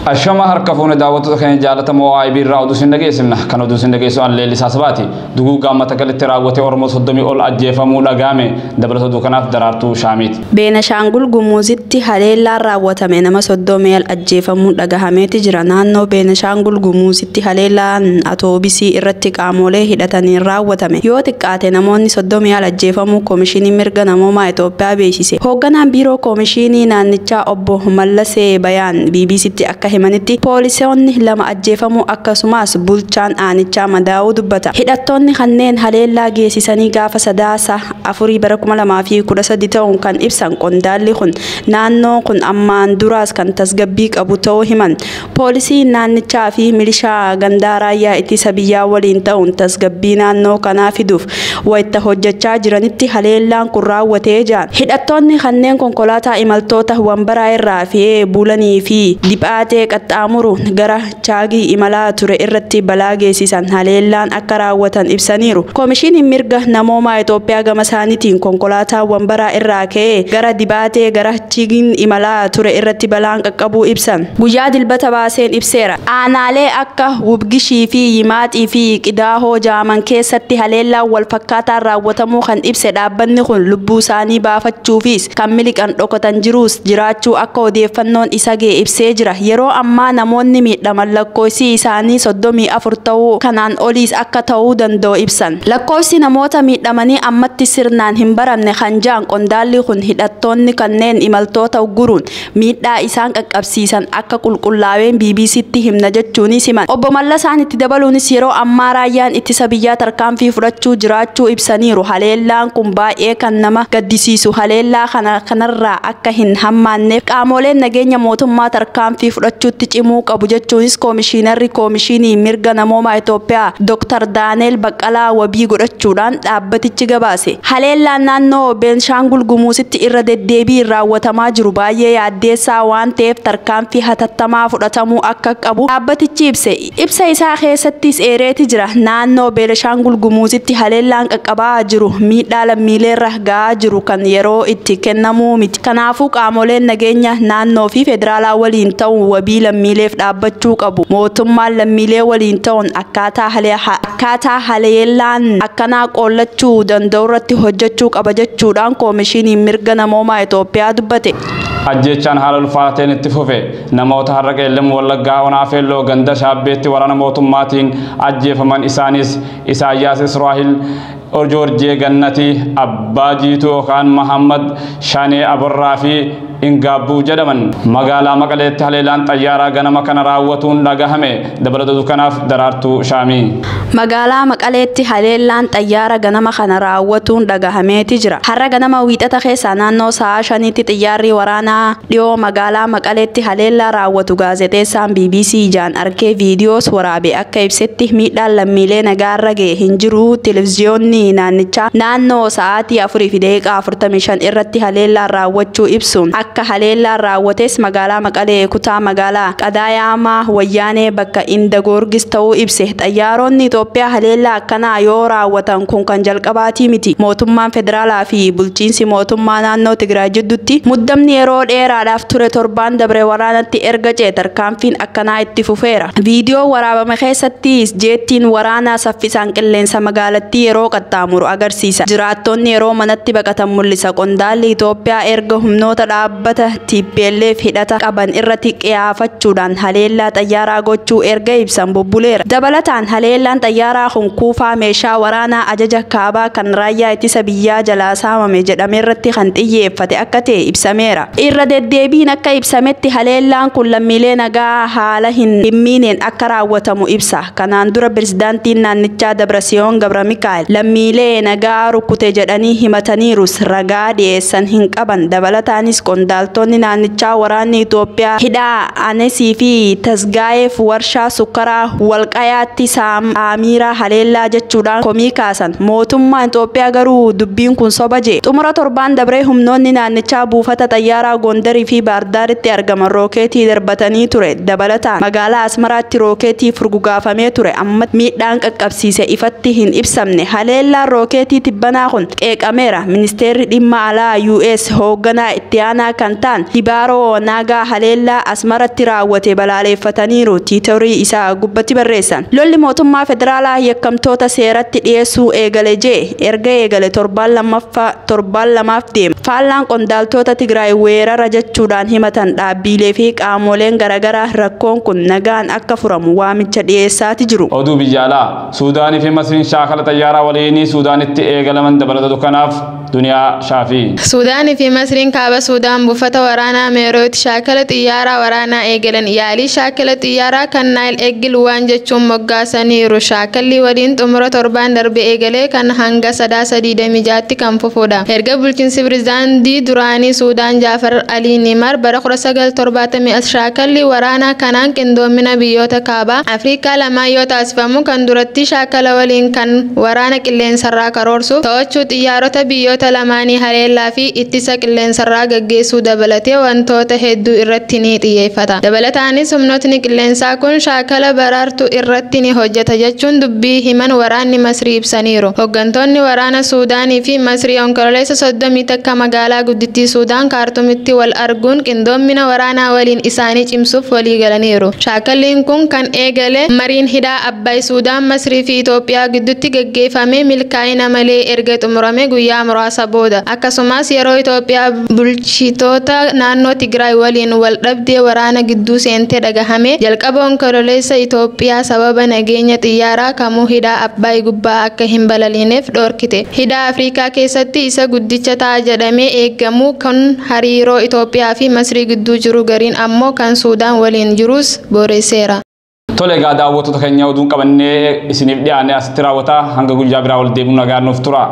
Ashama harka fuune daawwattoota keenya jaalatamoo OIB irraa oduu isin dhageessifna. Kan oduu isin dhageessu an Leellisaa Sabaati. Duguuggaa Matakalitti raawwate Oromoo 30 ol ajjeefamuu dhagahame. Dabalata oduu kanaaf Daraartuu Shaamiiti. Beenashaangul Gumuuzitti haleellaan raawwatame nama 30 ol ajjeefamuu dhagahameeti jira. Naannoo Beenashaangul Gumuuzitti haleellaan atoobisii irratti qaamolee hidhataniin raawwatame. Yoo xiqqaate namoonni 30 ol ajjeefamuu Koomishinii Mirga Namoomaa Itoophiyaa beeksise. Hoogganaan Biiroo Koomishinii naannichaa Obbo Mallasee Bayaan BBCtti akka himanitti poolisoonni 2 ajjeefamuu akkasumas bulchaan aanichaa madaa'uu dubbata. Hidhattoonni kanneen haleellaa geessisanii gaafa sadaasa 4 bara 2013 ta'uun kan ibsan qondaalli kun naannoon kun ammaan duraas kan tasgabbii qabu ta'uu himan. Poolisiin naannichaa fi milishaa gandaa raayyaa ittisa biyyaa waliin ta'uun tasgabbii naannoo kanaa fiduuf wayita hojjechaa jiranitti haleellaan kun raawwatee jira. Hidhattoonni kanneen konkolaataa imaltoota wambaraa irraa fe'ee bulanii fi dhiphaatee qaxxaamuruun gara Chaagii imalaa ture irratti balaa geessisan haleellaan akka raawwatan ibsaniiru. Koomishiniin mirga namoomaa Itoophiyaa gama isaaniitiin konkolaataa wambaraa irraa ka'ee gara dibaatee gara Chigiin imalaa ture irratti balaan qaqqabuu ibsan. Guyyaa dilbata baaseen ibseera. Aanaalee akka Wubgishii fi Yimaaxii fi Qidaahoo jaaman keessatti haleellaan wal fakkaataan raawwatamuu kan ibse dhaabbanni kun lubbuu isaanii baafachuufis kan miliqan dhokatan jiruus jiraachuu akka odeeffannoon isa ga'e ibsee jira. Yeroo ammaa namoonni miidhaman lakkoofsi isaanii 34 ta'uu kanaan oliis akka ta'uu danda'u ibsan. Lakkoofsi namoota miidhamanii ammatti sirnaan hin baramne kan ja'an qondaalli kun hidhattoonni kanneen imaltoota ugguruun miidhaa isaan qaqqabsiisan akka qulqullaa'een BBCtti himna jechuunis himan. Obbo Mallasaan itti dabaluunis yeroo ammaa raayyaan ittisa biyyaa tarkaanfii fudhachuu jiraachuu ibsaniiru. Haleellaan kun baay'ee kan nama gaddisiisu. Haleellaa kanarraa akka hin hammaanneef qaamoleen nageenya mootummaa tarkaanfii fudhachuutti cimuu qabu jechuunis koomishinarri koomishinii mirga namoomaa Itoophiyaa Dr. Daaneel Baqqalaa wabii godhachuudhaan dhaabbatichi gabaase. Haleellaan naannoo Beenshaangul Gumuuzitti irra deddeebiin raawwatamaa jiru baay'ee yaaddeessaa waan ta'eef tarkaanfii hatattamaa fudhatamuu akka qabu dhaabbatichi ibse. Ibsa isaa keessattis eereeti jira. Naannoo Beenshaangul Gumuuzitti haleellaan qaqqabaa jiru miidhaa lammiileerra gahaa jiru kan yeroo itti kennamuu miti. Kanaafuu qaamoleen nageenya naannoo fi federaalaa waliin ta'uun wabii lammiileef dhaabbachuu qabu. Mootummaan lammiilee waliin ta'uun akkaataa haleellaan akkanaa qoollachuu danda'u irratti hojjechuu qaba jechuudhaan koomishiniin mirga namoomaa Itoophiyaa dubbate. Ajjeechaan haala ulfaateen itti fufe namoota har'a Qeellam Wallaggaa Onaa Feelloo ganda Shaabbeetti waraana mootummaatiin ajjeefaman isaanis Isaayyaas Israa'el Joorjee Gannatii Abbaa Jiituu yookaan Mahammad Shanee Abarraa fi Ingaabbuu jedhaman. Magaalaa Maqaleetti haleellaan xayyaaraa ganama kana raawwatuun dhagahame. Dabalata kanaaf Daraartuu Shaamii. Magaalaa Maqaleetti haleellaan xayyaara ganama kana raawwatuun dhagahameeti jira. Har'a ganama wiixata keessaa naannoo sa'a 5tti xiyyaarri waraanaa dhiyoo magaalaa Maqaleetti haleellaa raawwatu gaazexeessaan BBC ijaan arkee viidiyoos waraabe akka ibsetti miidhaan lammiilee nagaarra ga'e hin jiru. Televiziyoonni naannichaa naannoo sa'aatii 4:45 irratti haleellaan raawwachuu ibsuun akka haleellaan raawwates magaalaa Maqalee kutaa magaalaa Qadaayaamaa Wayyaanee bakka Inda Goorgis ta'uu ibse. Xayyaaronni Itoophiyaa haleellaa akkanaa yoo raawwatan kun kan jalqabaatii miti. Mootummaan federaalaa fi bulchiinsi mootummaa naannoo Tigraay jidduutti muddamni yeroo dheeraadhaaf ture torbaan dabre waraanatti erga ce'e tarkaanfiin akkanaa itti fufeera. Viidiyoo waraabame keessattis jeettiin waraanaa saffisaan qilleensa magaalattii yeroo qaxxaamuru agarsiisa. Jiraattonni yeroo manatti baqatan mul'isa. Qondaalli Itoophiyaa erga humnoota dhaabbata TPLF hidhata qaban irratti qiyaafachuudhaan haleellaa xayyaaraa gochuu erga ibsan bubbuleera. Dabalataan haleellaan xayyaaraa kun kuufaa meeshaa waraanaa ajaja kaabaa kan raayyaa ittisa biyyaa jalaa saamame jedhame irratti kan xiyyeeffate akka ta'e ibsameera. Irra deddeebiin akka ibsametti haleellaan kun lammiilee nagaa haala hin miineen akka raawwatamu ibsa. Kanaan dura pirezidaantiin naannichaa Dabrasiyoon Gabra Mikaa'el lammiilee nagaa rukute jedhanii himataniirus ragaa dhiyeessan hin qaban. Dabalataanis qondaaltonni naannichaa waraanni Itoophiyaa hidhaa Anesii fi Tasgaa'eef warshaa sukkaraa Walqayaatti saamiira haleellaa jechuudhaan komii kaasan. Mootummaan Itoophiyaa garuu dubbiin kun soba jee. Xumura torbaan dabree humnoonni naannichaa buufata xayyaaraa Gondarii fi Baardaaritti argaman rookeetii darbatanii ture. Dabalataan magaalaa Asmaraatti rookeetii furgugaafamee ture. Amma miidhaan qaqqabsiise ifatti hin ibsamne. Haleellaan rookeetii tibbanaa kun qeeqameera. Ministeerri dhimma alaa US hoogganaa itti aanaa kan ta'an Dibaaroo Naagaa haleellaa Asmaratti raawwate balaaleffataniiru. Tiitorii isaa gubbatti barreessan. Lolli mootummaa federaalaa yakkamtoota seeratti dhiyeessuu eegale jee erga eegale torbaan lamaaf deema. Faallaan qondaaltota Tigraay weerara jechuudhaan himatan dhaabbiilee fi qaamoleen garaagaraa rakkoon kun nagaan akka furamu waamicha dhiyeessaati jiru. Oduu biyya alaa Suudaanii fi Masriin shaakala xayyaaraa waliinii Suudaanitti eegalaman dabalata kanaaf Duniyaa Shaafii. Suudaanii fi Masriin kaaba Suudaan buufata waraanaa Meerootti shaakala xiyyaaraa waraanaa eegalan. Yaalii shaakala xiyyaaraa kan Naayil Eegil waan jechuun moggaasaniiru. Shaakalli waliin xumura torbaan darbe eegalee kan hanga 9/26tti kan fufudha. Erga bulchiinsi pirezidaantii duraanii Suudaan Jaafar Alii Nimaar bara 1970 as shaakalli waraanaa kanaan qindoomina biyyoota kaabaa Afrikaa lamaan yoo taasifamu kan duratti shaakala waliin kan waraana qilleensarraa karoorsuuf to'achuu xiyyaarota biyyoota lamaanii haleellaa fi ittisa qilleensarraa gaggeessuu dabalatee wantoota hedduu irratti ni xiyyeeffata. Dabalataanis humnootni qilleensaa kun shaakala baraartuu irratti ni hojjeta jechuun dubbii himan waraanni Masrii ibsaniiru. Hooggantoonni waraana Suudaanii fi Masrii Onkololeessa 31 magaalaa guddittii Suudaan Kaartumitti wal arguun qindoomina waraanaa waliin isaanii cimsuuf walii galaniiru. Shaakalliin kun kan eegale mariin hidhaa Abbaay Suudaan Masrii fi Itoophiyaa gidduutti gaggeeffame milkaa'ina malee erga xumurame guyyaa muraasa booda. Akkasumas yeroo Itoophiyaa bulchitoota naannoo Tigraay waliin wal dhabdee waraana gidduu seentee dhagahame jalqaba Onkololeessa Itoophiyaa sababa nageenya xiyyaaraa kamuu hidhaa Abbaay gubbaa akka hin balaliineef dhorkite. Hidhaa Afrikaa keessatti isa guddicha ta'a jedhamee eegamu kan hariiroo Itoophiyaa fi Masrii gidduu jiru gariin ammoo kan Suudaan waliin jirus boreesseera. Tole egaa daawwattoota keenya oduun qabannee isiniif dhiyaanne asitti raawwata hanga guyyaa biraa wal deebiin nagaan nuuf tura.